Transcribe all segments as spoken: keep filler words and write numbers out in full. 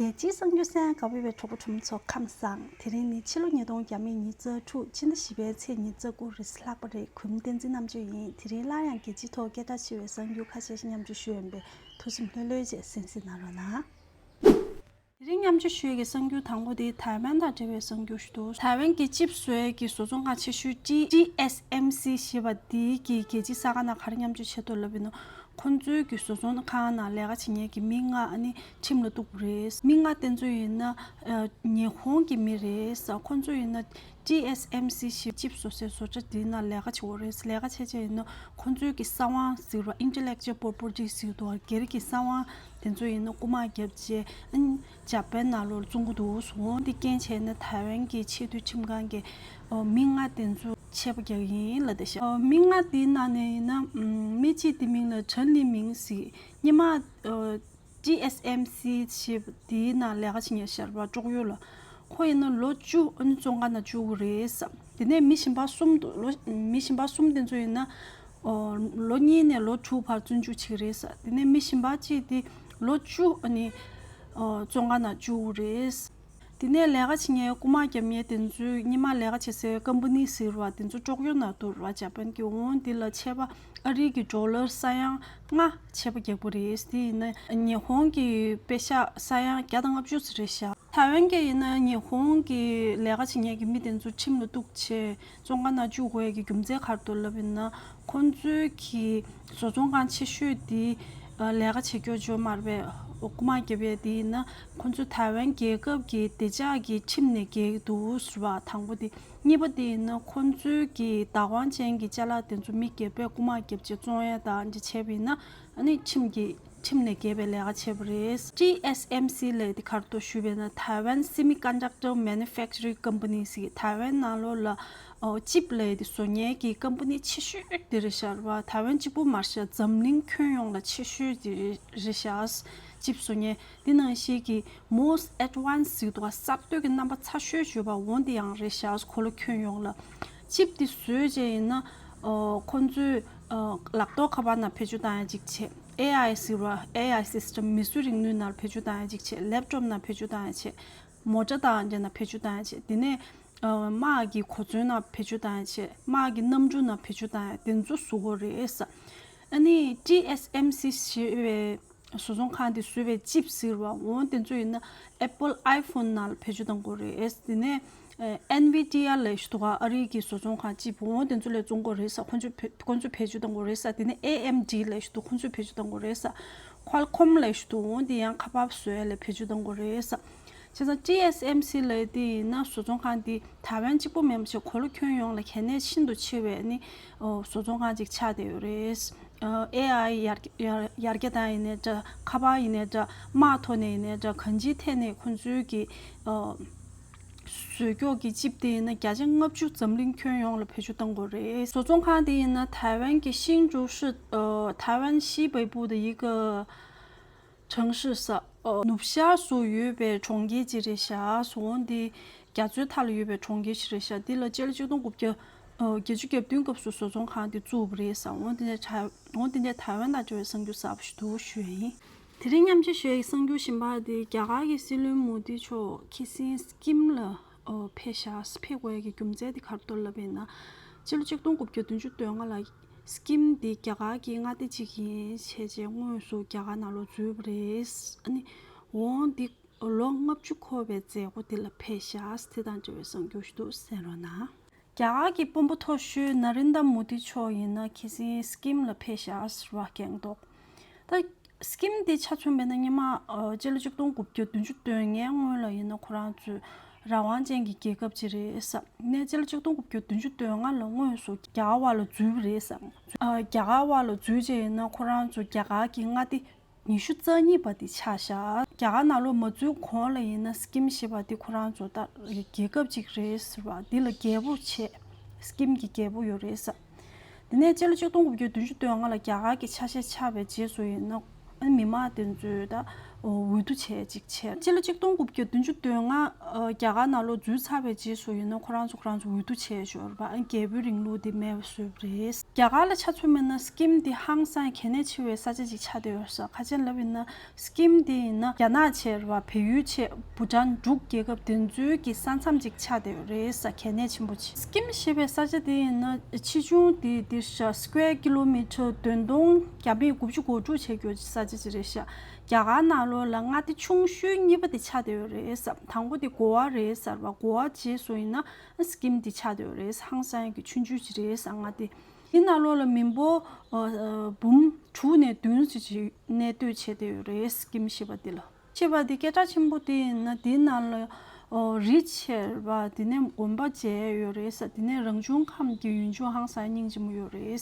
རྒྱལ་སྤྱིའི་གསར་འགྱུར་གསན་གནང་གནང་བའི་གྲོགས་པོ་གྲོགས་མོ་ཚོ་ཁམས་བཟང་། དེ་རིང་ནི་ཕྱི་ལོ་ཉིས་སྟོང་ཉི་ཤུ་རྩ་དྲུག་ཕྱི་ཟླ་བཞི་པའི་ཚེས་ཉི་ཤུ་རྩ་དགུ་རེད། ལྷག་པ་རེད། གུས་མོ་བསྟན་འཛིན་རྣམ་དཔྱོད་ཡིན། དེ་རིང་སླར་ཡང་རྒྱལ་སྤྱིའི་ཐོག་སྐད་གྲགས་ཆེ་བའི་གསར་འགྱུར་ཁ་ཤས་ཤིག་མཉམ་སྤྱོད་ཞུ་ཡོང་པས། ཐུགས་སེམས་ལྷོད་ལྷོད་བྱས་གསན་གཟིགས་གནང་རོགས་གནང་། དེ་རིང་མཉམ་སྤྱོད་ཞུ་ཡས་ཀྱི་གསར་འགྱུར་དང་པོ་དེ་ཐའེ་ཝན་དང་འབྲེལ་བའི་གསར་འགྱུར་ཞིག་འདུག་ཐའེ་ཝན་གྱི་ཅིབ་བཟོ་ཡས་ཀྱི་བཟོ་ཚོང་ཁང་ཆེ་ཤོས་ཊི་ཊི་ཨེས་ཨེམ་སི་ཞེས་པ་དེ་གིས་རྒྱལ་སྤྱིའི་ས་ཁང་ནང་ག་རེ་མཉམ་སྤྱོད་བྱེད་འདོད་ལབ་ཡིན་ན། ཁོང་ཚོའི་གི་བཟོ་ཚོང་ཁང་ནང་ལས་ཀ་བྱེད་མཁན་གྱི་མི་ལྔ་ཨ་ནི་ཁྲིམས་ལ་གཏུགས་པ་རེད། མི་ལྔ་དེ་ཚོ་ཡིན་ན་ཨ་ཉི་ཧོང་གི་མི་རེད། ཁོང་ཚོ་ཡིན་ན་ཊི་ཨེས་ཨེམ་སི་ཞེས་ཅིབ་བཟོ་སའི་བཟོ་གྲྭ་དེའི་ནང་ལས་ཀ་བྱེད་ཀྱི་ཡོད་རེད། ལས་ཀ་བྱས་བྱས་ཡིན་ན་ཁོང་ཚོའི་གི་གསང་བ་ཟེར་བ་intellectual property ཟེར་དུས་སྒེར་གྱི་གསང་བ་དེ་ཚོ་ཡིན་ན་རྐུ་མ་བརྒྱབ་བྱས་ཨ་ནི་འཇར་པན་ནང་ལོགས་བཙོང་གི་འདུག་འོ་འདི་རྐྱེན་བྱས་ན་ཐའེ་ཝན་གྱི་ཆེས་མཐོའི་ཁྲིམས་ཁང་གིས་ཨོ་མི་ལྔ་དེ་ཚོ་ཆད་པ་རྒྱག་གི་ཡིན་ལབ་བསྡད་ཤག་ཨོ་མི་ལྔ་དེའི་ནང་ནས་ཡིན་ན་ཨམ་མི་གཅིག་དེའི་མིང་ལ་ཁྲེན་ལི་མིང་ཟེར། སྔོན་མ་ཨོ་ཊི་ཨེས་ཨེམ་སི་ཞེས་པ་དེའི་ནང་ལས་ཀ་བྱེད་མཁན་ཞར་བ་ཀྲོག་ཡོ་ལ། ཁོ་ཡིན་ན་ལོ་བཅུ་ཨ་ནི་བཙོན་ཁང་ནང་བཅུག་གི་རེད་ཟེར། དེ་ནས་མི་གཞན་པ་གསུམ་དུ་ལོ་མི་གཞན་པ་གསུམ་དེ་ཚོ་ཡིན་ན་ཨོ་ལོ་གཉིས་ནས་ལོ་དྲུག་བར་བཙོན་འཇུག་བྱེད་ཀྱི་རེད་ཟེར། དེ་ནས་མི་གཞན་པ་གཅིག་དེ་ལོ་བཅུ་ཨ་ནི་ཨོ་བཙོན་ཁང་ནང་བཅུག་གི་རེད། དེ་ནས་ལས་ཀ་བྱེད་མཁན་རྐུ་མ་རྒྱབ་མཁན་དེ་ཚོས་སྔོན་མ་ལས་ཀ་བྱེད་སའི་ཀམ་པ་ནི་ཟེར་བ་དེ་ཚོ་ཀྲོག་ཡོ་ནང་འདུག་ར། འཇར་པན་གྱི་འོང་དེ་ལ་ཆད་པ་ཨ་རི་གི་ཌོ་ལར་ས་ཡ་ལྔ་ཆད་པ་རྒྱག་པ་རེད། དེ་ཡིན་ན་ཉི་ཧོང་གི་པེ་ཤ་ས་ཡ་བརྒྱ་དང་ལྔ་བཅུ་ཙམ་རེད་ཤག་ཐའེ་ཝན་གྱི་ཡིན་ན་ཉི་ཧོང་གི་ལས་ཀ་བྱེད་མཁན་གྱི་མི་དེ་ཚོ་ཁྲིམས་ལ་གཏུགས་བྱས་བཙོན་ཁང་ནང་བཅུག་དགོས་ཡས་ཀྱི་རྒྱུ་མཚན་ག་རེ་འདུག་ལབ་ཡིན་ན། ཁོང་ཚོའི་གི་བཟོ་ཚོང་ཁང་ཆེ་ཤོས་དེ་ལས་ཀ་བྱེད་རྒྱུ་ཅིག་མ་རེད་པས། རྐུ་མ་བརྒྱབ་ཡས་དེ་ཡིན་ན་ཁོང་ཚོ་ཐའེ་ཝན་རྒྱལ་ཁབ་ཀྱི་བདེ་འཇགས་ཀྱི་ཁྲིམས་ནས་འགལ་གྱི་འདུག་ཟེར་བ་དང་པོ་དེ། གཉིས་པ་དེ་ཡིན་ན་ཁོང་ཚོའི་གི་བདག་དབང་ཅན་གྱི་ཅ་ལག་དེ་ཚོ་མི་སྒེར་པས་རྐུ་མ་བརྒྱབ་བྱས་བཙོང་ཡས་དང་འདི་བྱས་པ་ཡིན་ན་ཨ་ནི་ཁྲིམས་ཀྱི་ཁྲིམས་ནས་འགལ་བའི་ལས་ཀ་བྱས་པ་རེད། ཊི་ཨེས་ཨེམ་སི་ལབ་ཡས་དེ་ག་རེ་འདུག་ཞུས་པ་ཡིན་ན་Taiwan Semiconductor Manufacturing Company ཟེར། ཐའེ་ཝན་ནང་ལོགས་ལ་ཨོ་ཅིབ་ལབ་ཡས་དེ་བཟོ་མཁན་གྱི་ཀམ་པ་ནི་ཆེ་ཤོས་དེ་རེད་ཤག་ར། ཐའེ་ཝན་གཅིག་པུ་མ་རེད་ཤག་འཛམ་གླིང་ཁྱོན་ཡོངས་ལ་ཆེ་ཤོས་དེ་རེད་ཤག་ཅིབ་བཟོ་མཁན་དེ་ནང་བཞིན་གྱི་most advanced ཟེར་འདུག་ག་གསར་གཏོད་ཀྱི་རྣམ་པ་ཚ་ཤོས་ཡོད་པ་འོ་དེ་ཡང་རེད་ཤག་ཁོ་ལ་ཁྱོན་ཡོངས་ལ། ཅིབ་དེ་བཟོས་བྱས་ཡིན་ན་ཨོ་ཁོང་ཚོས་ཨོ་ལག་ཐོག་ཁ་པར་ནང་བེད་སྤྱོད་བཏང་ཡ་གཅིག་བྱས། ཨེ་ཨའི་ཟེར་བ་ཨེ་ཨའི་སིས་ཊམ་མིས་བཟོས་རིག་ནུས་ནང་བེད་སྤྱོད་བཏང་ཡ་གཅིག་བྱས། ལེབ་ཊོབ་ནང་བེད་སྤྱོད་བཏང་ཡ་བྱས། མོ་ཊ་དང་འདྲ་ནང་བེད་སྤྱོད་བཏང་ཡ་བྱས། དེ་ནས་ཨོ་དམག་གི་གོ་མཚོན་ནང་བེད་སྤྱོད་བཏང་ཡ་བྱས། དམག་གི་གནམ་གྲུ་ནང་བེད་སྤྱོད་བཏང་ཡ་དེ་ཚོ་བཟོ་གི་རེད་ཟེར། ཨ་ནི་ཊི་ཨེས་ཨེམ་སི་ཞེས་པའི་བཟོ་ཚོང་ཁང་དེ་བཟོས་པའི་ཅིབ་ཟེར་བ་འོ་དེ་ཚོ་ཡིན་ན་Apple iPhone ནང་ལ་བེད་སྤྱོད་གཏང་དགོས་རེད། དེ་ནས་ཨེན་ཝི་ཌི་ཡ་ལབ་ཡས་ཞིག་འདུག་ག་ཨ་རི་གི་བཟོ་ཚོང་ཁང་ཅིབ་འོ་དེ་ཚོ་ལས་བཙོང་དགོས་རེད་ཟེར། ཁོང་ཚོས་བེད་ཁོང་ཚོས་བེད་སྤྱོད་གཏང་དགོས་རེད་ཟེར། དེ་ནས་ཨེ་ཨེམ་ཌི་ལབ་ཡས་ཞིག་འདུག་ཁོང་ཚོས་བེད་སྤྱོད་གཏང་དགོས་རེད་ཟེར། Qualcomm ལབ་ཡས་ཞིག་འདུག་འོ་དེ་ཡང་ཁ་པར་བཟོ་ཡ་ལ་བེད་སྤྱོད་གཏང་དགོས་རེད་ཟེར། བྱས་ཙང་ཊི་ཨེས་ཨེམ་སི་ལབ་ཡས་དེ་ཡིན་ན་བཟོ་ཚོང་ཁང་དེ་ཐའེ་ཝན་གཅིག་པུ་མིན་པ་བྱས་གོ་ལ་ཁྱོན་ཡོངས་ལ་གལ་གནད་ཤིན་ཏུ་ཆེ་བའི་ནི་ཨོ་བཟོ་ཚོང་ཁང་ཅིག་ཆགས་བསྡད་ཡོད་རེད། ཨོ་ཨེ་ཨའི་ཡར་ཡར་ཡར་རྒྱས་བཏང་ཡིན་ནའི་འདྲ། ཁ་པར་ཡིན་ནའི་འདྲ། དམག་ཐོག་ནས་ཡིན་ནའི་འདྲ། གང་ཅིའི་ཐད་ནས་ཁོང་ཚོའི་གི་ཨོ་བཟོས་ཀྱོག་གི་ཅིབ་དེ་ཡིན་ན་བརྒྱ་ཆ་ལྔ་བཅུ་འཛམ་གླིང་ཁྱོན་ཡོངས་ལ་བེད་སྤྱོད་གཏང་དགོས་རེད། བཟོ་ཚོང་ཁང་དེ་ཡིན་ན་ཐའེ་ཝན་གྱི་ཤིང་ཀྲུའུ་ཧྲི་ཨོ་ཐའེ་ཝན་ཤི་བེ་པུ་དེ་ཡི་གེ་གྲངས་ཤིག་ས་ཨོ་ནུབ་ཤར་སུ་ཡོད་པའི་གྲོང་ཁྱེར་ཅིག་རེད་ཤག་འོ་འདི་རྒྱ་མཚོའི་མཐའ་ལ་ཡོད་པའི་གྲོང་ཁྱེར་ཞིག་རེད་ཤག་འདི་ལ་སྤྱི་ལོ་ཆིག་སྟོང་དགུ་བརྒྱ་ཨོ་བརྒྱད་ཅུ་གྱ་བདུན་སྐབས་སུ་བཟོ་ཚོང་ཁང་འདི་བཙུགས་པ་རེད་ཟེར། འོ་འདི་ནས་ཐའེ་འོ་འདི་ནས་ཐའེ་ཝན་དང་འབྲེལ་བའི་གསར་འགྱུར་གསར་པ་ཞིག་འདུག་ཞུ་ཡ་ཡིན། དེ་རིང་མཉམ་སྤྱོད་ཞུ་ཡ་ཡི་གསར་འགྱུར་གཞན་པ་འདི་རྒྱ་གར་གྱི་སྲིད་བློན་མོ་དི་མཆོག་ཁ་སང་སི་ཀིམ་ལ་ཨོ་ཕེབས་ཤག་ཕེབས་དགོས་ཡ་གི་རྒྱུ་མཚན་འདི་ག་རེ་འདུག་ལབ་པ་ཡིན་ན། སྤྱི་ལོ་ཆིག་སྟོང་དགུ་བརྒྱ་བདུན་ཅུ་དོན་ལྔ་ལ་སི་ཀིམ་འདི་རྒྱ་གར་གྱི་མངའ་སྡེ་གཅིག་ཡིན་བྱས་རྗེས་དངོས་སུ་རྒྱ་གར་ནང་ལོགས་འཛུལ་བ་རེད། ཨ་ནི་འོང་འདི་ལོ་ལྔ་བཅུ་འཁོར་བའི་མཛད་སྒོ་འདི་ལ་ཕེབས་ཤག་དེ་དང་འབྲེལ་བའི་གསར་འགྱུར་ཞིག་འདུག་གསན་རོགས་གནང་། རྒྱ་གར་གྱི་དཔོན་པོ་མཐོ་ཤོས་ན་རེན་དྲ་མོ་དི་མཆོག་ཡིན་ན་ཁ་སང་སི་ཀིམ་ལ་ཕེབས་ཤག་ཟེར་བ་སྒང་ཏོག་ད་སི་ཀིམ་དེ་ཆ་མཚོན་པ་ཡིན་ན་སྔོན་མ་ཨ་སྤྱི་ལོ་ཆིག་སྟོང་དགུ་བརྒྱ་བདུན་ཅུ་དོན་ལྔའི་སྔོན་ལ་ཡིན་ན་ཁོ་རང་ཚོའི་རང་དབང་ཅན་གྱི་རྒྱལ་ཁབ་ཅིག་རེད་ཟེར་ནས། སྤྱི་ལོ་ཆིག་སྟོང་དགུ་བརྒྱ་བདུན་ཅུ་དོན་ལྔ་ལ་དངོས་སུ་རྒྱ་གར་བ་ལ་འཛུལ་བ་རེད་ཟེར། ཨ་རྒྱ་གར་བ་ལ་འཛུལ་རྗེས་ཡིན་ན་ཁོ་རང་ཚོ་རྒྱ་གར་གྱི་མངའ་སྡེ་ཉི་ཤུ་རྩ་གཉིས་པ་དེ་ཆགས་ཤག་རྒྱ་གར་ནང་ལོགས་མ་འཛུལ་གོང་ལ་ཡིན་ན་སི་ཀིམ་ཞེས་པ་དེ་ཁོ་རང་ཚོ་ད་རྒྱལ་ཁབ་ཅིག་རེད་ཟེར་བ་འདི་ལ་རྒྱལ་པོ་བྱས། སི་ཀིམ་གྱི་རྒྱལ་པོ་ཡོད་རེད་ཟེར། དེ་ནས་སྤྱི་ལོ་ཆིག་སྟོང་དགུ་བརྒྱ་བདུན་ཅུ་དོན་ལྔ་ལ་རྒྱ་གར་གྱི་ཆ་ཤས་ཆགས་པའི་རྗེས་སུ་ཡིན་ན་ཨ་མི་མང་དེ་ཚོས་ད་ འོས་བསྡུ་བྱས་ཅིག་བྱས། སྤྱི་ལོ་གཅིག་སྟོང་དགུ་བརྒྱ་བདུན་ཅུ་དོན་ལྔ་རྒྱ་གར་ནང་ལོགས་འཛུལ་ཚར་བའི་རྗེས་སུ་ཡིན་ན་ཁོ་རང་ཚོ་ཁོ་རང་ཚོ་འོས་བསྡུ་བྱས་ཞོར་བ་རྒྱལ་པོའི་རིང་ལུགས་དེ་མེད་པ་བཟོས་པ་རེད། རྒྱ་གར་ལ་ཆ་མཚོན་པ་ཡིན་ན་སི་ཀིམ་དེ་ཧང་སང་གལ་གནད་ཆེ་བའི་ས་ཆ་ཅིག་ཆགས་བསྡད་ཡོད་ས། ཁ་ཆེན་ལབ་ཡིན་ན་སི་ཀིམ་དེ་ཡིན་ན་རྒྱ་ནག་བྱས་རེད་བ། བལ་ཡུལ་བྱས། བྷུ་ཊན། འབྲུག་རྒྱལ་ཁབ་དེ་ཚོའི་གི་ས་མཚམས་ཅིག་ཆགས་བསྡད་ཡོད་རེད་ས། གལ་གནད་ཆེན་པོ་ཅིག་སི་ཀིམ་ཞེས་པའི་ས་ཆ་དེ་ཡིན་ན་ཆེ་ཆུང་དེ་འདིར་ཤ་སི་ཀུ་ཝེར་ཀི་ལོ་མི་ཊར་བདུན་སྟོང་བརྒྱ་མེད་དགུ་བཅུ་གོ་དྲུག་བྱེད་རྒྱུ་ས་ཆ་ཅིག་རེད་ཤག་རྒྱ་གར་ནང་ལོགས་ལ་མངའ་སྡེ་ཆུང་ཤོས་གཉིས་པ་དེ་ཆགས་བསྡད་ཡོད་རེད་ས། དང་པོ་དེ་གོ་བ་རེད་ས་རེད་བ། གོ་བ་རྗེས་སུ་ཡིན་ན་སི་ཀིམ་དེ་ཆགས་བསྡད་ཡོད་རེད་ས། ཧང་སང་གི་ཆུང་ཆུང་ཅིག་རེད་ས། མངའ་སྡེ་དེ་ནང་ལོགས་ལ་མི་འབོར་ཨ་ཨ་འབུམ་དྲུག་ནས་བདུན་ཙམ་ཅིག་གནས་སྡོད་བྱས་བསྡད་ཡོད་རེད། སི་ཀིམ་ཞེས་པ་འདི་ལ། ཞེས་པ་འདི་སྐད་གྲགས་ཆེན་པོ་དེ་ཡིན་ན་དེའི་ནང་ལ་ཨོ་རི་བྱས་པ་དེ་ནས་དགོན་པ་མཇལ་ཡོད་རེད་ས། དེ་ནས་རང་བྱུང་ཁམས་ཀྱི་ཡུལ་ལྗོངས་ཧང་སང་སྙིང་རྗེ་མོ་ཡོད་རེད།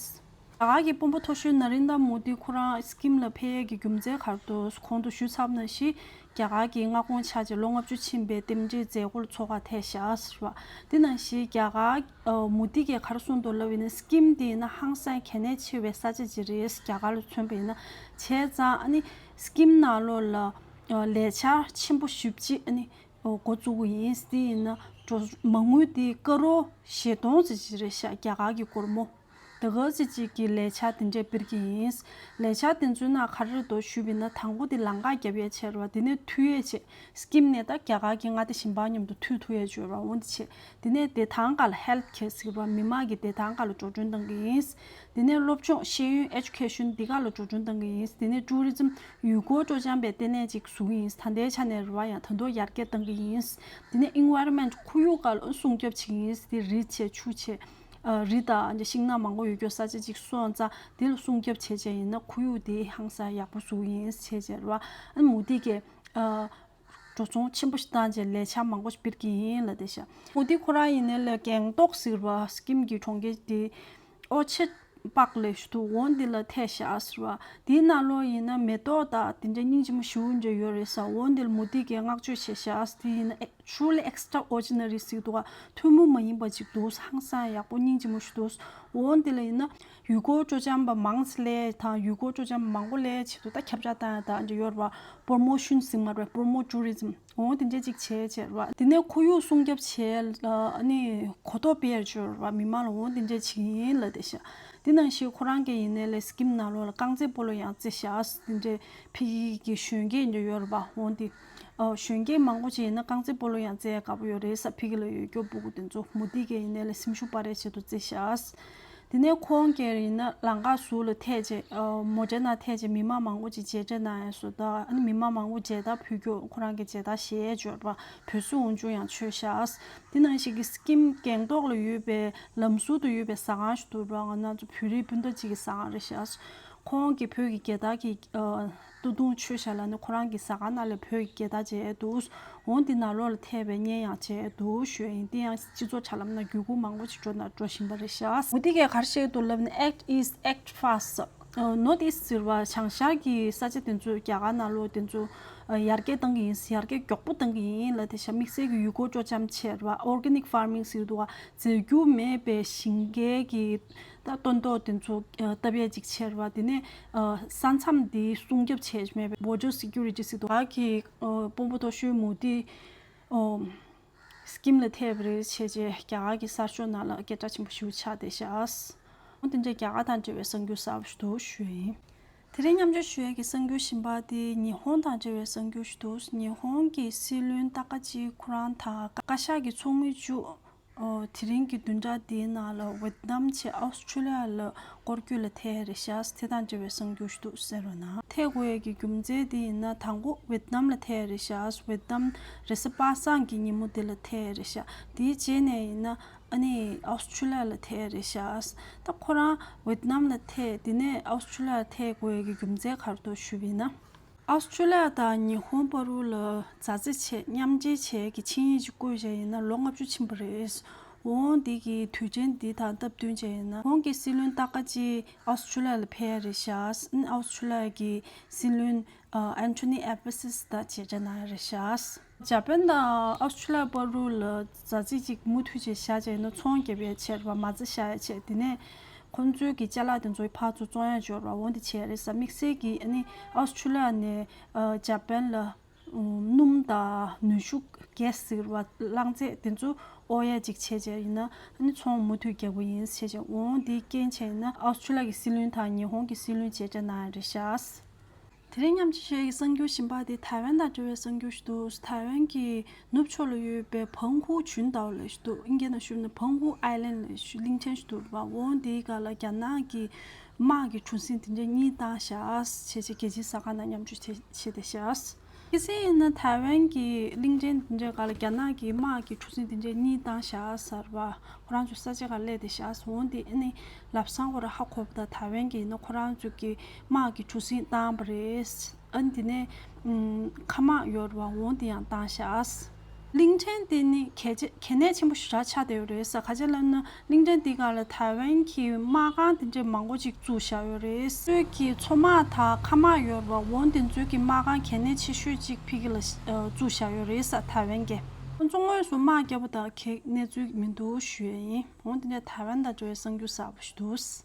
རྒྱ་གར་གྱི་དཔོན་པོ་མཐོ་ཤོས་ན་རེན་དྲ་མོ་དི་ཁོ་རང་སི་ཀིམ་ལ་ཕེབས་ཡས་ཀྱི་རྒྱུ་མཚན་ག་རེ་འདུག་གོང་དུ་ཞུས་ཚར་བ་ནང་བཞིན་རྒྱ་གར་གྱི་མངའ་ཁོངས་ཆགས་རྗེས་ལོ་ལྔ་བཅུ་ཕྱིན་པའི་རྟེན་འབྲེལ་མཛད་སྒོར་འཚོགས་གར་ཐེགས་བཞག་ཟེར་བ། དེ་ནང་བཞིན་རྒྱ་གར་ཨ་མོ་དི་གིས་ག་རེ་གསུངས་འདུག་ལབ་ཡིན་ན་སི་ཀིམ་དེ་ཡིན་ན་ཧང་སང་གལ་གནད་ཆེ་བའི་ས་ཆ་ཅིག་རེད། རྒྱ་གར་ལ་མཚོན་པ་ཡིན་ན། བྱས་ཙང་ཨ་ནི་སི་ཀིམ་ནང་ལོགས་ལ་ཨ་ལས་འཆར་ཆེན་པོ་ཞེ་པོ་ཅིག་ཨ་ནི་འགོ་བཙུགས་ཀྱི་ཡིན། དེ་ཡིན་ན་འགྲོ་མ་དངུལ་དེ་ཀ་རོར་བཞི་སྟོང་ཙམ་ཅིག་རེད་ཤག་རྒྱ་གར་གྱི་སྒོར་མོ། དེ་ག་ཙམ་ཅིག་གི་ལས་འཆར་དེ་འདྲས་སྤེལ་གྱི་ཡིན། ལས་འཆར་དེ་ཚོའི་ནང་ག་རེ་རེད་འདུག་ཞུས་པ་ཡིན་ན། དང་པོ་དེ་ལམ་ཁ་བརྒྱབ་ཡས་བྱས་རེད་བ། དེ་ནས་མཐུད་ཡས་བྱས། སི་ཀིམ་ནས་ད་རྒྱ་གར་གྱི་མངའ་སྡེ་གཞན་པ་མཉམ་དུ་མཐུད་ཐུབ་ཡས་བྱས་རེད་བ། འོ་འདི་བྱས། དེ་ནས་བདེ་ཐང་སྒང་ལ་ཧེལ་ཐི་ཁེར་ཟེར་བ་མི་མང་གི་བདེ་ཐང་སྒང་ལ་འགྲོ་གྲོན་གཏང་གི་ཡིན། དེ་ནས་སློབ་སྦྱོང་ཤེས་ཡོན་ཨེ་ཇུ་ཀེ་ཤན་འདི་སྒང་ལ་འགྲོ་གྲོན་གཏང་གི་ཡིན། དེ་ནས་ཊུ་རི་ཛམ་ཡུལ་སྐོར་སྤྲོ་འཆམ་པའི་ལྟེ་གནས་ཅིག་བཟོ་གི་ཡིན། ད་ལྟའི་ཆ་ནས་རེད་བ། ཡང་ད་དུང་ཡར་རྒྱས་གཏང་གི་ཡིན། དེ་ནས་ཨེན་ཝའི་རོན་མེན་ཊི་ཁོར་ཡུག་སྒང་ལ་སྲུང་སྐྱོབ་བྱེད་ཀྱི་ཡིན། དེ་རི་བྱས་ཆུ་བྱས། ཨ་རི་དང་ཤིང་ནགས་མང་པོ་ཡོད་རྒྱུ་ས་ཆ་ཅིག་སོང་ཙང་དེ་ལ་སྲུང་སྐྱོབ་བྱས་བྱས་ཡིན་ན་ཁོར་ཡུག་དེ་ཧང་སང་ཡག་པོ་བཟོ་གི་ཡིན་བྱས་བྱས་རེད་བ། ཨ་མོ་དི་གིས་ཨ་འགྲོ་སོང་ཆེན་པོ་ཞིག་བཏང་རྗེས་ལས་འཆར་མང་པོ་ཞིག་སྤེལ་གྱི་ཡིན་ལབ་བསྡད་ཤག་མོ་དི་ཁོ་རང་ཡིན་ནའི་ལ་གྷེང་ཏོག་ཟེར་བ་སི་ཀིམ་གྱི་གྲོང་ཁྱེར་དེ་ཨོ་ཆེད་པག་ལེབ་ཞིག་འདུག་འོ་འདི་ལ་ཐེབས་ཤག་ཟེར་བ། དེའི་ནང་ལོགས་ཡིན་ན་མེ་ཏོག་དང་དེ་འདྲ་སྙིང་རྗེ་མོ་ཞེ་པོ་འདྲ་ཡོད་རེད་ས། འོ་འདི་ལ་མོ་དི་གིས་བསྔགས་བརྗོད་བྱས་ཤག་དེ་ཡིན་ན་ཨེ་truly extraordinary་ཟེར་འདུག་ག་ཐུན་མོང་མ་ཡིན་པ་ཅིག་འདུག་ཧང་སང་ཡག་པོ་སྙིང་རྗེ་མོ་ཞིག་འདུག་འོ་འདི་ལ་ཡིན་ན། ཡུལ་སྐོར་སྤྲོ་འཆམ་པ་མང་ཙམ་སླེབས་དང་ཡུལ་སྐོར་སྤྲོ་འཆམ་པ་མང་པོ་སླེབས་ཆེད་དུ་ད་ཁྱབ་བསྒྲགས་བཏང་ཡ་དང་འདྲ་ཡོད་རེད་བ། པོ་རོ་མོ་ཤན་ཟེར་མ་རེད་པོ་རོ་མོ་ཊུ་རི་ཛམ་འོ་དེ་འདྲས་ཅིག་བྱས་བྱས་རེད་བ། དེ་ནས་ཁོར་ཡུག་སྲུང་སྐྱོབ་བྱས་ཨ་ནི་གོ་རྟོགས་སྤེལ་ཡ་བྱས་རེད་བ། མི་མང་ལ་འོ་དེ་འདྲས་བྱེད་ཀྱི་ཡིན་ལབ་བསྡད་ཤག་དེ་ནང་བཞིན་ཁོ་རང་གིས་ཡིན་ནའི་ལས་སི་ཀིམ་ནང་ལོགས་ལ་རྐང་རྩེད་སྤོ་ལོ་ཡང་རྩེ་ཤག་དེ་འདྲས་ཕ་གི་གི་གཞོན་སྐྱེས་འདྲ་ཡོད་རེད་བ། འོ་དེ་ཨ་གཞོན་སྐྱེས་མང་པོ་ཅིག་ཡིན་ན་རྐང་རྩེད་སྤོ་ལོ་ཡང་རྩེ་ཡ་དགའ་པོ་ཡོད་རེད་ས། ཕ་གི་ལ་ཡོད་རྒྱུ་སྤུ་གུ་དེ་ཚོ་མོ་དི་གིས་ཡིན་ནའི་ལས་སེམས་ཤུགས་སྤར་ཡ་ཆེད་དུ་རྩེ་ཤག་དེ་ནས་ཁོང་གིས་ཡིན་ན་ལམ་ཁ་ཟུར་ལ་ཐེག་བྱས། ཨ་མོ་ཊའི་ནང་ཐེག་བྱས་མི་མང་མང་པོ་ཅིག་མཇལ་འཕྲད་གནང་ཡ་བཟོ་ད། ཨ་ནི་མི་མང་མང་པོ་མཇལ་དར་ཕུལ་རྒྱུ་ཁོ་རང་གིས་མཇལ་དར་བཞེས་འབྱོར་བ་བོད་སྲིད་དབང་ཆུང་ཡང་མཆོད་ཤག་དེ་ནང་བཞིན་གྱི་སི་ཀིམ་གྷེང་ཏོག་ལ་ཡོད་པའི་ལམ་ཟུར་དུ་ཡོད་པའི་ཟ་ཁང་ཞིག་འདུག་ར། ང་རང་ཚོ་བོད་རིགས་སྤུན་ཟླ་གཅིག་གི་ཟ་ཁང་རེད་ཤག་ཁོང་གིས་བོད་ཀྱི་རྒྱལ་དར་གྱི་ཨ་སྟོད་ཐུང་མཆོད་ཤག་ལ་ནི་ཁོ་རང་གི་ཟ་ཁང་ནང་ལ་བོད་ཀྱི་རྒྱལ་དར་མཇལ་འདུག་འོ་འདི་ནང་ལོགས་ལ་ཐེབས་པའི་བརྙན་ཡང་མཇལ་འདུག་ཞུས་ཡིན། དེ་ཡང་སྤྱི་ཚོགས་དྲ་ལམ་ནང་བརྒྱུད་སྐུར་མང་པོ་ཅིག་འགྲོ་ན་འགྲོ་བཞིན་པ་རེད་ཤག་འོ་དེ་གས་ག་རེ་བཤད་འདུག་ལབ་ན་Act East, Act Fast། ཨ་North East་ཟེར་བ་བྱང་ཤར་གྱི་ས་ཆ་དེ་ཚོ་རྒྱ་གར་ནང་ལོགས་དེ་ཚོ་ཨ་ཡར་རྒྱས་གཏང་གི་ཡིན། ཡར་རྒྱས་མགྱོགས་པོ་གཏང་གི་ཡིན་ལབ་བསྡད་ཤག་དམིགས་བསལ་གྱི་ཡུལ་སྐོར་སྤྲོ་འཆམ་བྱས་རེད་བ། Organic Farming་ཟེར་འདུག་བ། རྫས་འགྱུར་མེད་པའི་ཞིང་ཁའི་གི་ད་སྟོན་ཐོག་དེ་ཚོ་ཨ་བཏབ་ཡས་ཅིག་བྱས་རེད་བ། དེ་ནས་ཨ་ས་མཚམས་དེ་སྲུང་སྐྱོབ་བྱས་མེད་པའི་Border Security་ཟེར་འདུག་བ། གི་ཨ་དཔོན་པོ་མཐོ་ཤོས་མོ་དི་ཨོ་སི་ཀིམ་ལ་ཐེབས་རེད་བྱས་རྗེས་རྒྱ་གར་གྱི་གསར་ཤོག་ནང་ལ་སྐད་གྲགས་ཆེན་པོ་ཞིག་ཆགས་བསྡད་ཤག་འོ་དེ་འདྲའི་རྒྱ་གར་དང་འབྲེལ་བའི་གསར་འགྱུར་གསར་པ་ཞིག་འདུག་ཞུས་ཡིན། དེ་རིང་མཉམ་སྤྱོད་ཞུ་ཡས་ཀྱི་གསར་འགྱུར་གཞན་པ་དེ་ཉི་ཧོང་དང་འབྲེལ་བའི་གསར་འགྱུར་ཞིག་འདུག་ཉི་ཧོང་གི་སྲིད་བློན་ཏཱ་ཀ་ཅི་ཁོ་རང་དང་བཀའ་ཤག་གི་ཚོགས་མི་བཅུ། ཨོ་དེ་རིང་གི་བདུན་ཕྲག་འདིའི་ནང་ལ་ཝེ་ཏི་ནམ་བྱས་ཨོ་སི་ཁྲུ་ལི་ཡ་ལ་སྐོར་སྐྱོད་ལ་ཐད་རེད་ཤག་དེ་དང་འབྲེལ་བའི་གསར་འགྱུར་ཞིག་འདུག་གསན་རོགས་གནང་། ཐད་དགོས་ཡས་ཀྱི་རྒྱུ་མཚན་དེ་ཡིན་ན་དང་པོ་ཝེ་ཏི་ནམ་ལ་ཐད་རེད་ཤག་ཝེ་ཏི་ནམ་རེས་གཟའ་པ་སངས་ཀྱི་ཉིན་མོ་དེ་ལ་ཐད་རེད་ཤག་དེའི་རྗེས་ནས་ཡིན་ན་ཨ་ནི་ཨོ་སི་ཁྲུ་ལི་ཡ་ལ་ཐད་རེད་ཤག་ད་ཁོ་རང་ཝེ་ཏི་ནམ་ལ་ཐད་དེ་ནས་ཨོ་སི་ཁྲུ་ལི་ཡ་ལ་ཐད་དགོས་ཡས་ཀྱི་རྒྱུ་མཚན་ག་རེ་འདུག་ཞུས་པ་ཡིན་ན། ཨོ་སི་ཁྲུ་ལི་ཡ་དང་ཉི་ཧོང་བར་དུ་ལ་མཛའ་བརྩེ་བྱས་མཉམ་འབྲེལ་བྱས་ཀྱི་ཆིངས་ཡིག་ཅིག་བཀོད་བྱས་ཡིན་ན་ལོ་ལྔ་བཅུ་ཕྱིན་པ་རེད། འོང་འདི་གི་དུས་ཆེན་འདི་དང་སྟབས་བསྟུན་བྱས་ཡིན་ན་ཁོང་གི་སྲིད་བློན་ཏཱ་ཀ་ཅི་ཨོ་སི་ཁྲུ་ལི་ཡ་ལ་ཕེབས་ཡ་རེད་ཤག་ཨོ་སི་ཁྲུ་ལི་ཡ་གི་སྲིད་བློན་ཨན་ཐོ་ནི་ཨལ་བྷ་སིས་དང་མཇལ་འཕྲད་གནང་ཡ་རེད་ཤག་འཇར་པན་དང་ཨོ་སི་ཁྲུ་ལི་ཡ་བར་དུ་ལ་མཛའ་བརྩེ་ཅིག་མུ་མཐུད་བྱས་བཞག་བྱས་ཡིན་ན་ཚོང་རྒྱབ་ཡ་བྱས་རེད་བ། མ་རྩ་བཞག་ཡ་བྱས་དེ་ནས། ཁོང་ཚོའི་གི་ཅ་ལག་དེ་ཚོ་ཕར་ཚུར་བཙོང་ཡ་འབྱོར་བ་འོ་འདི་བྱས་རེད་ས། དམིགས་བསལ་གྱི་ཨ་ནི་ཨོ་སི་ཁྲུ་ལི་ཡ་ནས་ཨ་ཇ་པན་ལ་ཨུམ་སྣུམ་དང་ནུས་ཤུགས་གེ་སི་ཟེར་བ་རླངས་རྫས་དེ་ཚོ་ཨོ་ཡ་ཅིག་བྱས་བྱས་ཡིན་ན་ཨ་ནི་ཚོང་མུ་མཐུད་རྒྱག་གི་ཡིན་བྱས་བྱས། འོ་འདི་རྐྱེན་བྱས་ཡིན་ན་ཨོ་སི་ཁྲུ་ལི་ཡ་གི་སྲིད་བློན་དང་ཉི་ཧོང་གི་སྲིད་བློན་མཇལ་བཅར་གནང་ཡ་རེད་ཤག། དེ་རིང་མཉམ་སྤྱོད་ཞུ་ཡས་ཀྱི་གསར་འགྱུར་གཞན་པ་དེ་ཐའེ་ཝན་དང་འབྲེལ་བའི་གསར་འགྱུར་ཞིག་འདུག། ཐའེ་ཝན་གྱི་ནུབ་ཕྱོགས་ལ་ཡོད་པའི་བང་ཧུ་ཇུན་ཏའོ་ལབ་ཞིག་འདུག། ཨིན་སྐད་ནང་ཞུས་ན་བང་ཧུ་ཨའི་ལན་ལབ་ཞིག་གླིང་ཕྲན་ཞིག་འདུག་པ། འོ་འདིའི་སྒང་ལ་རྒྱ་ནག་གི་དམག་གི་གྲུ་གཟིངས་དེ་འདྲ་གཉིས་བཏང་ཤག་བྱས་བྱས་རྒྱལ་སྤྱིའི་གསར་ཁང་ནང་མཉམ་སྤྱོད་བྱས་བྱས་བསྡད་ཤག། གལ་སྲིད་ཡིན་ན་ཐའེ་ཝན་གྱི་གླིང་ཕྲན་དེ་འདྲའི་སྒང་ལ་རྒྱ་ནག་གི་དམག་གི་གྲུ་གཟིངས་དེ་འདྲའི་གཉིས་བཏང་ཤག་ཟེར་བ། ཁོ་རང་ཚོ་ས་ཆ་ཁག་སླེབས་བསྡད་ཤག། འོ་འདི་ཨ་ནི་ལབ་སང་ཁོ་རང་ཧ་གོ་བ་དང་ཐའེ་ཝན་གྱི་ཡིན་ན་ཁོ་རང་ཚོ་གི་དམག་གི་གྲུ་གཟིངས་བཏང་བ་རེད། ཨ་ནི་དེ་ནས་ཨུམ་མཁའ་དམག་ཡོད་རེད་བ། འོ་འདི་ཡང་བཏང་ཤག། གླིང་ཕྲན་དེ་ནི་གལ་ཆེ་གལ་གནད་ཆེན་པོ་ཞེ་དྲག་ཆགས་བསྡད་ཡོད་རེད་ས། ག་ཅི་ལབ་ན་གླིང་ཕྲན་དེ་སྒང་ལ་ཐའེ་ཝན་གྱི་དམག་ཁང་དེ་འདྲས་མང་པོ་ཅིག་བཙུགས་བཞག་ཡོད་རེད། སོས་ཀྱི་མཚོ་དམག་དང་མཁའ་དམག་ཡོད་རེད་བ། འོ་དེ་ཚོའི་གི་དམག་ཁང་གལ་གནད་ཆེ་ཤོས་ཅིག་ཕ་གི་ལ་ཨ་བཙུགས་བཞག་ཡོད་རེད་ས་ཐའེ་ཝན་གྱི། ཁོང་ཚོ་དངོས་སུ་དམག་བརྒྱབ་པ་དང་གི་གནས་ཚུལ་མི་འདུག་ཞུ་ཡས་ཡིན། འོ་དེ་འདྲས་ཐའེ་ཝན་དང་འབྲེལ་བའི་གསར་འགྱུར་གསར་པ་ཞིག་འདུག།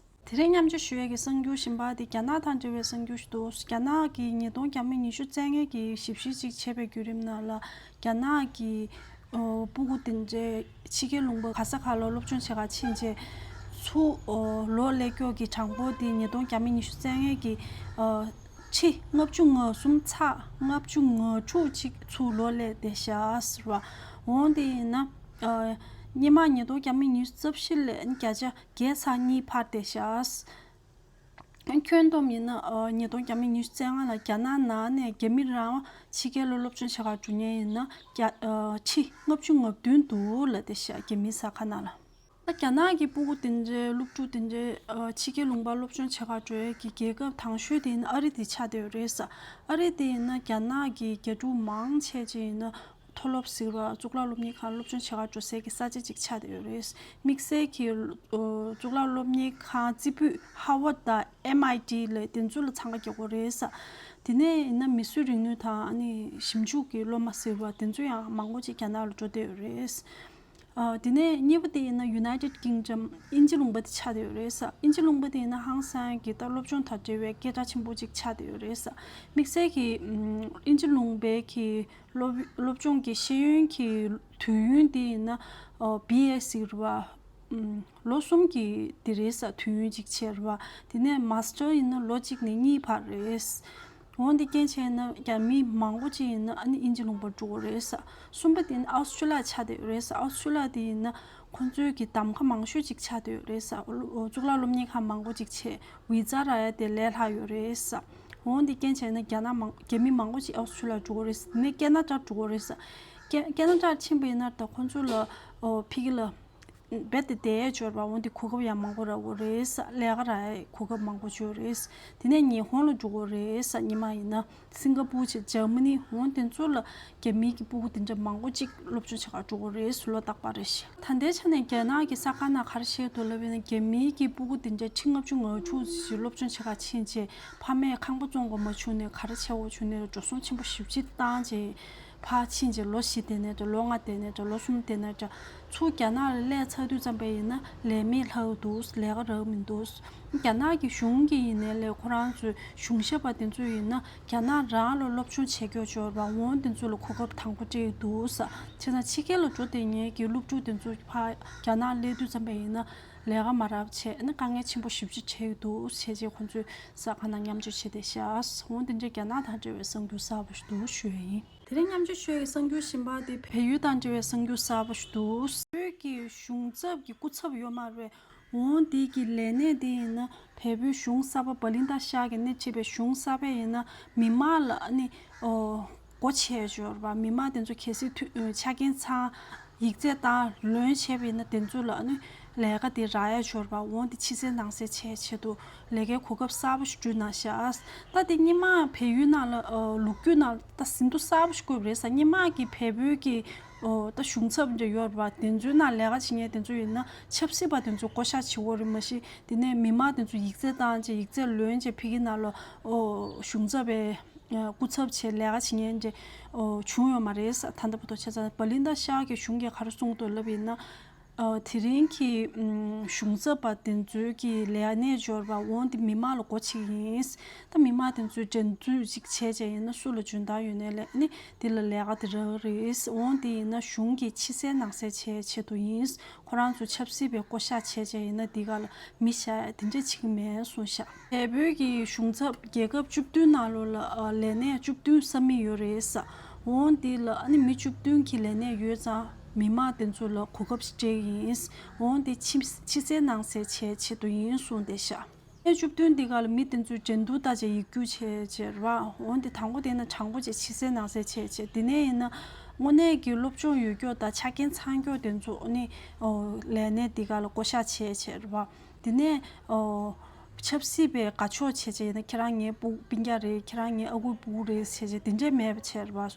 དེ་རིང་མཉམ་སྤྱོད་ཞུ་ཡས་ཀྱི་གསར་འགྱུར་གཞན་པ་དེ་རྒྱ་ནག་དང་འབྲེལ་བའི་གསར་འགྱུར་ཞིག་འདུག། རྒྱ་ནག་གིས་ཉིས་སྟོང་ཉི་ཤུ་རྩ་ལྔ་གི་ཞིབ་བཤེར་ཅིག་བྱས་པའི་བརྒྱུད་རིམ་ནང་ལ་རྒྱ་ནག་གི་ཨོ་སྤུ་གུ་དེ་འདྲའི་ཕྱི་རྒྱལ་ལུང་པ་ག་ས་ག་ལ་སློབ་སྦྱོང་བྱེད་གར་ཕྱིན་རྗེས་ཚུར་ཨོ་ལོག་སླེབས་ཀྱོག་གི་གྲངས་འབོར་དེ་ཉིས་སྟོང་ཉི་ཤུ་རྩ་ལྔ་གི་ཨོ་ཁྲི་ལྔ་བཅུ་ང་གསུམ་ཚེག་ལྔ་བཅུ་ང་དྲུག་ཅིག་ཚུར་ལོག་སླེབས་བསྡད་ཤག་ཟེར་བ། འོ་དེ་ཡིན་ན་ཨོ་སྔོན་མ་ཉིས་སྟོང་ཉི་ཤུ་རྩ་བཞི་ལས་བརྒྱ་ཆ་བརྒྱད་ཚེག་གཉིས་འཕར་བསྡད་ཤག། ཁྱོན་བསྡོམས་ཡིན་ན་ཨ་ཉིས་སྟོང་ཉི་ཤུ་རྩ་ལྔ་ལ་རྒྱ་ནག་ནང་ནས་རྒྱ་མི་རང་ཕྱི་རྒྱལ་ལ་སློབ་སྦྱོང་བྱེད་གར་འགྲོ་མཁན་ཡིན་ན་རྒྱ་ཨ་ཁྲི་ལྔ་བཅུ་ང་བདུན་འདུག་ལབ་བསྡད་ཤག་རྒྱ་མིའི་གསར་ཁང་ནང་ལ། ད་རྒྱ་ནག་གི་སྤུ་གུ་དེ་འདྲའི་སློབ་ཕྲུག་དེ་འདྲའི་ཨ་ཕྱི་རྒྱལ་ལུང་པར་སློབ་སྦྱོང་བྱེད་གར་འགྲོ་ཡས་ཀྱི་རྒྱལ་ཁབ་དང་ཤོས་དེ་ཡིན་ན་ཨ་རི་དེ་ཆགས་བསྡད་ཡོད་རེད་ས། ཨ་རི་དེ་ཡིན་ན་རྒྱ་ནག་གི་རྒྱ་ཕྲུག་མང་ཆེ་ཅིག་ཡིན་ན་མཐོ་སློབ་ཟེར་བ་གཙུག་ལག་སློབ་གཉེར་ཁང་སློབ་སྦྱོང་བྱེད་གར་འགྲོ་སའི་གི་ས་ཆ་ཅིག་ཆགས་བསྡད་ཡོད་རེད། དམིགས་བསལ་གྱི་ཨོ་གཙུག་ལག་སློབ་གཉེར་ཁང་རྩེ་ཕུད་ཧར་ཝརཌ་དང་ཨེམ་ཨའི་ཊི་ལ་དེ་ཚོ་ལ་འཚང་ཁ་རྒྱག་གི་རེད་ས། དེ་ནས་ཡིན་ན་མིས་བཟོས་རིག་ནུས་དང་ཨ་ནི་ཞིབ་འཇུག་གི་སློབ་མ་ཟེར་བ་དེ་ཚོ་ཡང་མང་པོ་ཅིག་རྒྱ་ནག་ལ་འགྲོ་བསྡད་ཡོད་རེད། ཨ་དེ་ནས་གཉིས་པ་དེ་ཡིན་ན་United Kingdom དབྱིན་ཇི་ལུང་པ་དེ་ཆགས་བསྡད་ཡོད་རེད་ས། དབྱིན་ཇི་ལུང་པ་དེ་ཡིན་ན་ཧང་སང་གི་ད་སློབ་སྦྱོང་དང་འབྲེལ་བའི་སྐད་གྲགས་ཆེན་པོ་ཅིག་ཆགས་བསྡད་ཡོད་རེད་ས། དམིགས་བསལ་གྱི་ཨམ་དབྱིན་ཇི་ལུང་པའི་གི་སློབ་སློབ་སྦྱོང་གི་ཤེས་ཡོན་གྱི་དུས་ཡུན་དེ་ཡིན་ན་ཨོ་བི་ཨེ་ཟེར་བ་ཨམ་ལོ་གསུམ་གྱི་དེ་རེད་ས། དུས་ཡུན་གཅིག་བྱས་རེད་བ། དེ་ནས་མཱ་སི་ཊར་ཡིན་ན་ལོ་གཅིག་ནས་གཉིས་བར་རེད། འོན་ཏེ་རྐྱེན་བྱས་ན་རྒྱ་མི་མང་པོ་ཅིག་ཡིན་ན་ཨ་ནི་དབྱིན་ཇི་ལུང་པར་འགྲོ་གི་རེད་ས། གསུམ་པ་དེ་ནི་ཨོ་སི་ཁྲུ་ལི་ཡ་ཆགས་བསྡད་ཡོད་རེད་ས། ཨོ་སི་ཁྲུ་ལི་ཡ་དེ་ཡིན་ན་ཁོང་ཚོའི་གི་གདམ་ཁ་མང་ཤོས་ཅིག་ཆགས་བསྡད་ཡོད་རེད་ས། ཨོ་གཙུག་ལག་སློབ་གཉེར་ཁང་མང་པོ་ཅིག་བྱས་ཝི་ཛ་རག་ཡ་དེ་ལས་སླ་ཡོད་རེད་ས། འོན་ཏེ་རྐྱེན་བྱས་ན་རྒྱ་ནག་མང་རྒྱ་མི་མང་པོ་ཅིག་ཨོ་སི་ཁྲུ་ལི་ཡ་འགྲོ་གི་རེད་ས། དེ་ནས་ཀེ་ན་ཌ་འགྲོ་གི་རེད་ས། ཀེ་ཀེ་ན་ཌ་ཕྱིན་པ་ཡིན་ན་ད་ཁོང་ཚོ་ལ་ཨོ་ཕ་གི་ལ། རྦད་དེ་བསྡད་ཡས་འབྱོར་བ་འོན་ཏེ་གོ་སྐབས་ཡང་མང་པོ་རག་གི་རེད་ས། ལས་ཀ་རག་ཡས་གོ་སྐབས་མང་པོ་འབྱོར་རེད་ས། དེ་ནས་ཉི་ཧོང་ལ་འགྲོ་གི་རེད་ས། ཉི་མ་ཡིན་ན་སིང་ག་པུར་བྱས་འཇར་མ་ནི་འོན་དེ་ཚོ་ལ་རྒྱ་མིའི་གི་སྤུ་གུ་དེ་འདྲ་མང་པོ་ཅིག་སློབ་སྦྱོང་བྱེད་གར་འགྲོ་གི་རེད་ས། ལོ་རྟག་པར་རེད་ཤག། ད་ལྟའི་ཆ་ནས་རྒྱ་ནག་གི་གསར་ཁང་ནང་ག་རེ་བཤད་འདུག་ལབ་ཡིན་ན་རྒྱ་མིའི་གི་སྤུ་གུ་དེ་འདྲ་ཁྲི་ལྔ་བཅུ་ང་དྲུག་ཅིག་སློབ་སྦྱོང་བྱེད་གར་ཕྱིན་རྗེས་ཕ་མས་ཁང་པ་བཙོང་དགོས་མ་བྱུང་ནས་ག་རེ་བྱེད་དགོས་བྱུང་ནས་འགྲོ་སོང་ཆེན་པོ་ཞེ་པོ་ཅིག་བཏང་རྗེས། ཕར་ཕྱིན་རྗེས་ལོ་བཞི་བསྡད་ནའི་འདྲ། ལོ་ལྔ་བསྡད་ནའི་འདྲ། ལོ་གསུམ་བསྡད་ནའི་འདྲ། ཚུར་རྒྱ་ནག་ལ་སླེབས་ཚར་དུས་ཙམ་པ་ཡིན་ན་ལས་མེད་ལྷག་འདུག། ལས་ཀ་རག་མི་འདུག། རྒྱ་ནག་གི་གཞུང་གིས་ཡིན་ནའི་ལས་ཁོ་རང་ཚོའི་གཞུང་ཞབས་པ་དེ་ཚོ་ཡིན་ན་རྒྱ་ནག་རང་ལ་སློབ་སྦྱོང་བྱེད་རྒྱུ་འབྱོར་བ་འོན་དེ་ཚོ་ལ་གོ་སྐབས་དང་པོ་སྤྲད་འདུག་ས། བྱས་ཙང་ཕྱི་རྒྱལ་ལ་འགྲོ་བསྡད་མཁན་གྱི་སློབ་ཕྲུག་དེ་ཚོ་ཕར་རྒྱ་ནག་སླེབས་དུས་ཙམ་པ་ཡིན་ན་ལས་ཀ་མ་རག་བྱས་ནི་དཀའ་ངལ་ཆེན་པོ་ཞེ་པོ་ཅིག་འཕྲད་འདུག་བྱས་རྗེས་ཁོང་ཚོའི་གསར་ཁང་ནང་མཉམ་སྤྱོད་བྱས་བསྡད་ཤག། འོན་དེ་འདྲའི་རྒྱ་ནག་དང་འབྲེལ་བའི་གསར་འགྱུར་གསར་པ་ཞིག་འདུག་ཞུ་ཡ་ཡིན། དེ་རིང་མཉམ་སྤྱོད་ཞུ་ཡའི་གསར་འགྱུར་གཞན་པ་དེ་བལ་ཡུལ་དང་འབྲེལ་བའི་གསར་འགྱུར་གསར་པ་ཞིག་འདུག། བོད་ཀྱི་གཞུང་ཚབ་ཀྱི་སྐུ་ཚབ་ཡོད་མ་རེད། འོང་འདི་གི་ལས་གནས་དེ་ཡིན་ན་བལ་པོའི་གཞུང་གསར་པ་བ་ལིན་ཏ་ཤར་གྱིས་སྣེ་ཁྲིད་པའི་གཞུང་གསར་པས་ཡིན་ན་མི་མང་ལ་ཨ་ནི་ཨོ་སྒོ་ཕྱེ་འབྱོར་བ། མི་མང་དེ་ཚོ་གལ་སྲིད་མཐུ་ཆ་རྐྱེན་ཚང་ཡིག་ཚད་བཏང་ལོན་བྱས་པ་ཡིན་ན་དེ་ཚོ་ལ་ཨ་ནི་ལས་ཀ་དེ་རག་ཡ་འབྱོར་བ། འོང་དེ་ཕྱི་གསལ་ནང་གསལ་བྱེད་ཆེད་དུ་ལས་ཀའི་གོ་སྐབས་གསར་པ་ཞིག་བསྐྲུན་གནང་ཤག། ད་དེ་སྔོན་མ་བལ་ཡུལ་ནང་ལ་ཨ་ལོ་རྒྱུས་ནང་ད་ཟིན་ཐོ་གསར་པ་ཞིག་བཀོད་པ་རེད་ས། སྔོན་མ་གི་བལ་པོའི་གི་ཨོ་ད་གཞུང་ཚབ་འདྲ་ཡོད་རེད་བ། དེ་ཚོའི་ནང་ལས་ཀ་བྱེད་མཁན་དེ་ཚོ་ཡིན་ན་ཆབ་སྲིད་པ་དེ་ཚོ་བསྐོ་བཞག་བྱེད་དགོས་རེད། མ་གཞི་དེ་ནས་མི་མང་དེ་ཚོ་ཡིག་ཚད་བཏང་རྗེས་ཡིག་ཚད་ལོན་རྗེས་ཕ་གི་ནང་ལ་ཨོ་གཞུང་ཚབ་པའི་ཨ་སྐུ་ཚབ་བྱས་ལས་ཀ་བྱེད་མཁན་འདྲ་ཨོ་བྱུང་ཡོད་མ་རེད་ས། ད་ལྟ་བར་དུ་བྱས་ཙང་བ་ལིན་ཏ་ཤར་གྱི་གཞུང་གིས་ག་རེ་གསུངས་འདུག་ལབ་ཡིན་ན། ཨོ། དེ་རིང་གི་ཨམ་གཞུང་ཚབ་པ་དེ་ཚོའི་གི་ལས་གནས་འབྱོར་བ་འོང་དེ་མི་མང་ལ་སྒོ་ཕྱེ་གི་ཡིན། ད་མི་མང་དེ་ཚོས་འགྲན་བསྡུར་ཅིག་བྱས་བྱས་ཡིན་ན་སུ་ལ་འཇོན་ཐང་ཡོད་ནའི་ལས་ནི་དེ་ལ་ལས་ཀ་དེ་རག་གི་རེད། འོང་དེ་ཡིན་ན་གཞུང་གི་ཕྱི་གསལ་ནང་གསལ་བྱས་ཆེད་དུ་ཡིན། ཁོ་རང་ཚོ་ཆབ་སྲིད་པའི་བསྐོ་བཞག་བྱས་བྱས་ཡིན་ན་དེ་ག་ལ་མི་བཞག་དེ་འདྲ་བྱེད་ཀྱི་མེད་གསུངས་ཤག་བལ་པོའི་གི་གཞུང་ཚབ་རྒྱལ་ཁབ་བཅུ་བདུན་ནང་ལོགས་ལ་ཨ་ལས་གནས་བཅུ་བདུན་གསར་མི་ཡོད་རེད་ས། འོང་དེ་ལ་ཨ་ནི་མི་བཅུ་བདུན་གྱི་ལས་གནས་ཡོད་ཙང་མི་མང་དེ་ཚོ་ལ་གོ་སྐབས་ཤིག་སྤྲད་ཀྱི་ཡིན། འོང་དེ་ཕྱི་ཕྱི་གསལ་ནང་གསལ་བྱས་ཆེད་དུ་ཡིན་གསུངས་བསྡད་ཤག་ལས་གནས་བཅུ་བདུན་འདི་ག་ལ་མི་དེ་ཚོའི་འགྲན་བསྡུར་ལྟ་བྱས་ཡིག་རྒྱུགས་བྱས་བྱས་རེད་བ། འོང་དེ་དང་པོ་དེ་ན་དྲང་པོ་བྱས་ཕྱི་གསལ་ནང་གསལ་བྱས་བྱས་དེ་ནས་ཡིན་ན་དངོས་གནས་ཀྱི་སློབ་སྦྱོང་ཡོད་སྐྱོ་དང་ཆ་རྐྱེན་ཚང་སྐྱོ་དེ་ཚོ་ཨ་ནི་ཨོ་ལས་གནས་འདི་ག་ལ་བསྐོ་བཞག་བྱས་བྱས་རེད་བ། དེ་ནས་ཨོ་ཆབ་སྲིད་པའི་དགའ་ཕྱོགས་བྱས་བྱས་ཡིན་ན་ཁྱེད་རང་ངའི་སྤུ་སྤུན་ཀྱག་རེད། ཁྱེད་རང་ངའི་ཨ་ཁུའི་སྤུ་གུ་རེད་བྱས་བྱས་དེ་འདྲས་མེད་པ་བྱས་རེད་བ།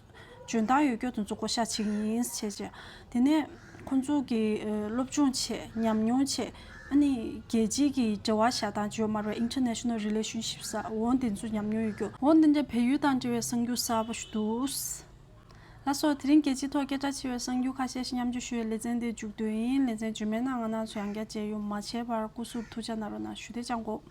འཇོན་ཐང་ཡོད་སྐྱོ་དེ་ཚོ་བསྐོ་བཞག་བྱེད་ཀྱི་ཡིན་བྱས་བྱས། དེ་ནས་ཁོང་ཚོ་གི་ཨ་སློབ་སྦྱོང་བྱས་ཉམས་མྱོང་བྱས་ཨ་ནི་རྒྱལ་སྤྱིའི་གི་འབྲེལ་བ་བཞག་སྟངས་བརྗོད་མ་རེད། International Relationship ས་འོ་དེ་ཚོ་ཉམས་མྱོང་ཡོད་སྐྱོ། འོ་དེ་འདྲ་བལ་ཡུལ་དང་འབྲེལ་བའི་གསར་འགྱུར་གསར་པ་ཞིག་འདུག་ལགས་སོ། དེ་རིང་རྒྱལ་སྤྱིའི་ཐོག་སྐད་གྲགས་ཆེ་བའི་གསར་འགྱུར་ཁ་ཤས་ཤིག་མཉམ་སྤྱོད་ཞུ་བའི་ལེ་ཚན་འདི་མཇུག་བསྡུ་ཡིན། ལེ་ཚན་རྗེས་མའི་ནང་ང་རང་ཚོ་ཡང་བསྐྱར་མཇལ་ཡོང་། མ་བརྗེད་པར་སྐུ་གཟུགས་ཐུགས་ཅག་གནང་རོགས་གནང་ཞུ། དེ་ཅང་གོ།